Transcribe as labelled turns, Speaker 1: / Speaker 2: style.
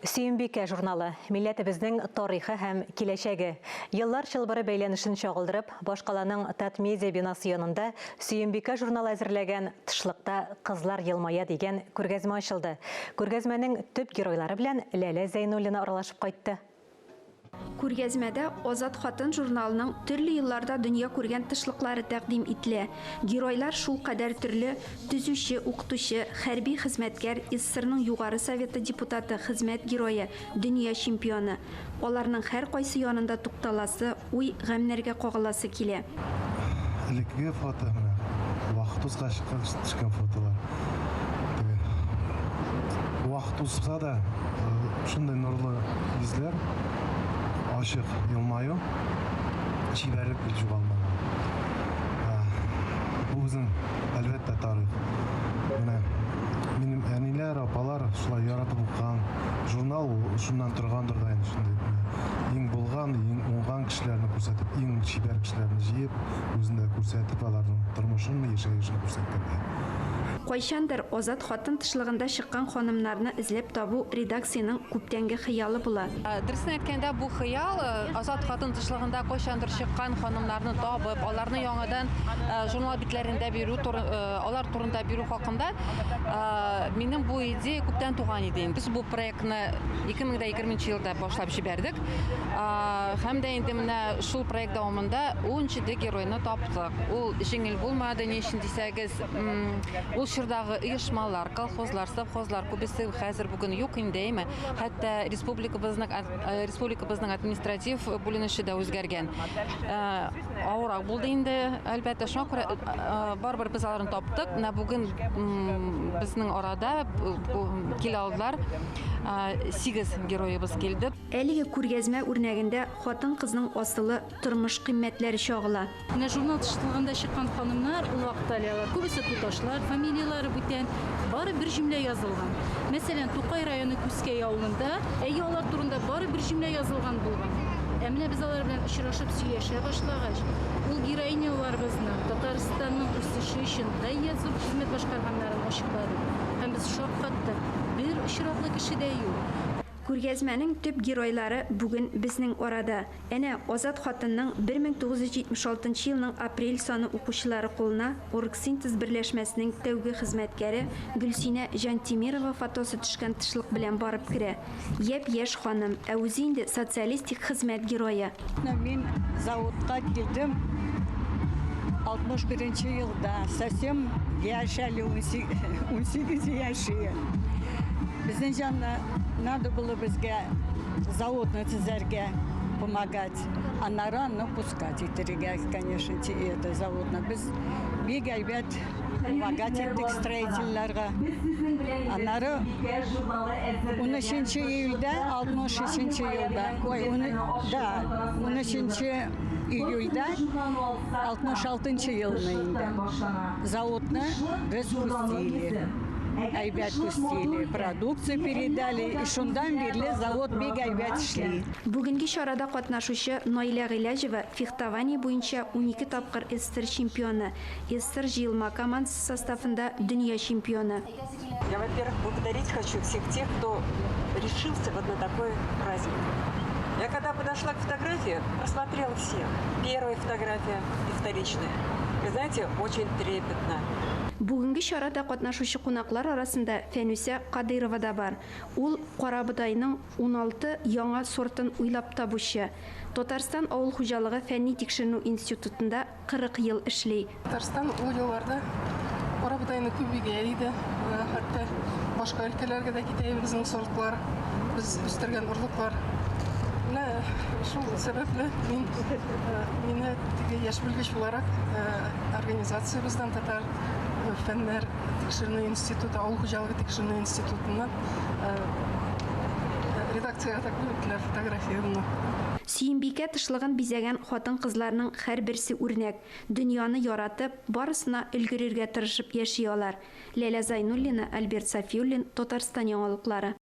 Speaker 1: Сөембикә журналы, милләтебезнең тарихы һәм киләчәге. Еллар чылбыры бәйләнешен чагылдырып, башкаланың Татмедиа бинасы янында Сөембикә журналы әзерләгән Тышлыкта кызлар елмая дигән күргәзмә ачылды. Күргәзмәнең төп геройлары белән Ләлә Зәйнуллина аралашып кайтты.
Speaker 2: Күргәзмәдә Азат хатын журналының төрле елларда дөнья күргән тышлыклары тәкъдим ителә. Геройлар шулкадәр төрле, төзүче, укытучы, хәрби хезмәткәр, СССРның Югары Советы депутаты, хезмәт герое, дөнья чемпионы. Аларның һәркайсы янында тукталасы, уй, гамьнәргә кагыласы килә.
Speaker 3: Элеккеге фото менә вакыт узгач төшкән фотолар. Теге вакыт узса да шундый нурлы йөзләр, ачык елмаю, чибәрлек бит югалмаган. Бу безнең, әлбәттә, тарих. Менә минем әниләр, апалар шулай яратып укыган журнал ул шуннан торгандыр да инде шундый иң булган, иң уңган кешеләрне күрсәтеп, иң чибәр кешеләрне җыеп, үзендә күрсәтеп, аларның тормышын, яшәешен күрсәткәндә.
Speaker 2: Кайчандыр Азат хатын тышлыгында чыккан ханымнарны эзләп табу редакциянең күптәнге хыялы була.
Speaker 4: Дөресен әйткәндә, бу хыял Азат хатын тышлыгында кайчандыр чыккан ханымнарны табып, аларны яңадан журнал битләрендә бирү, алар турында бирү хакында минем бу идея күптән туган иде инде. Без бу проектны 2020 елда башлап җибәрдек. Һәм дә инде менә шул проект дәвамында 17 геройны таптык. Ул җиңел булмады, ни өчен дисәгез, ул чордагы оешмалар, колхозлар, совхозлар күбесе хәзер бүген юк инде, әйме? Хәтта республикабызның республикабызның административ бүленеше дә үзгәргән. Авыррак булды инде, әлбәттә. Шуңа күрә барыбер без аларны таптык. Менә бүген безнең арада килә алдылар. 8 героебыз килде.
Speaker 2: Әлеге күргәзмә үрнәгендә хатын-кызның асылы, тормыш кыйммәтләре чагыла.
Speaker 5: Менә журнал тышлыгында чыккан ханымнар, ул вакытта әле алар күбесе туташлар, фамилияләре бүтән, бары бер җөмлә язылган. Мәсәлән, Тукай районы Күзкәй авылында, әйе, алар турында бары бер җөмлә язылган булган. Ә менә без алар белән очрашып сөйләшә башлагач, ул героиняларыбызның Татарстанның үсеше өчен гаять зур хезмәт башкарганнарын ачыкладык. Һәм без шаккаттык, бер очраклы кеше дә юк.
Speaker 2: Күргәзмәнең төп геройлары бүген безнең арада. Әнә, Азат хатынның 1976 елның апрель саны укучылары кулына Оргсинтез берләшмәсенең тәүге хезмәткәре Гөлсинә Җантимирова фотосы төшкән тышлык белән барып керә. Япь-яшь ханым, ә үзе инде Социалистик Хезмәт Герое.
Speaker 6: Мин заводка килдем 61 нче елда, совсем яшь әле, 18 яшь. Безнең җанны Надо было безгә заводны төзәргә помогать. Аннары аны пускать итәргә, конечно, это заводны. Без бик әйбәт помогать иттек строительләргә. Аннары 13 июльдә, 63 елда, ой, да, 13 июльдә 66 елны инде заводны без пустили. Әйбәт пустили, продукция передали, и шундан бирле завод бик әйбәт эшли.
Speaker 2: Бүгенге чарада катнашучы Наилә Гыйләҗева фехтование буенча 12 тапкыр СССР чемпионы, СССР җыелма командасы составында дөнья чемпионы.
Speaker 7: Я, во-первых, благодарить хочу всех тех, кто решился вот на такой праздник. Я когда подошла к фотографии, просмотрела всех. Первая фотография и вторичная. Вы знаете, очень трепетно.
Speaker 2: Бүгенге чарада катнашучы кунаклар арасында Фәнүсә Кадыйрова да бар. Ул, карабодайның 16 яңа сортын уйлап табучы. Татарстан авыл хуҗалыгы фәнни-тикшеренү институтында 40 ел эшли.
Speaker 8: Татарстан ул елларда карабодайны күп игә иде. Хәтта башка өлкәләргә дә китә иде безнең сортлар, без үстергән орлыклар. Менә шул сәбәпле мин мине теге яшь белгеч буларак организациябездән татар фәннәр тикшеренү институты, авыл хуҗалыгы тикшеренү институтыннан редакциягә тәкъдим иттеләр фотографиямне.
Speaker 2: Сөембикә тышлыгын бизәгән хатын-кызларның һәрберсе үрнәк. Дөньяны яратып, барысына өлгерергә тырышып яши алар. Ләлә Зайнуллина, Альберт Сафиуллин, Татарстан яңалыклары.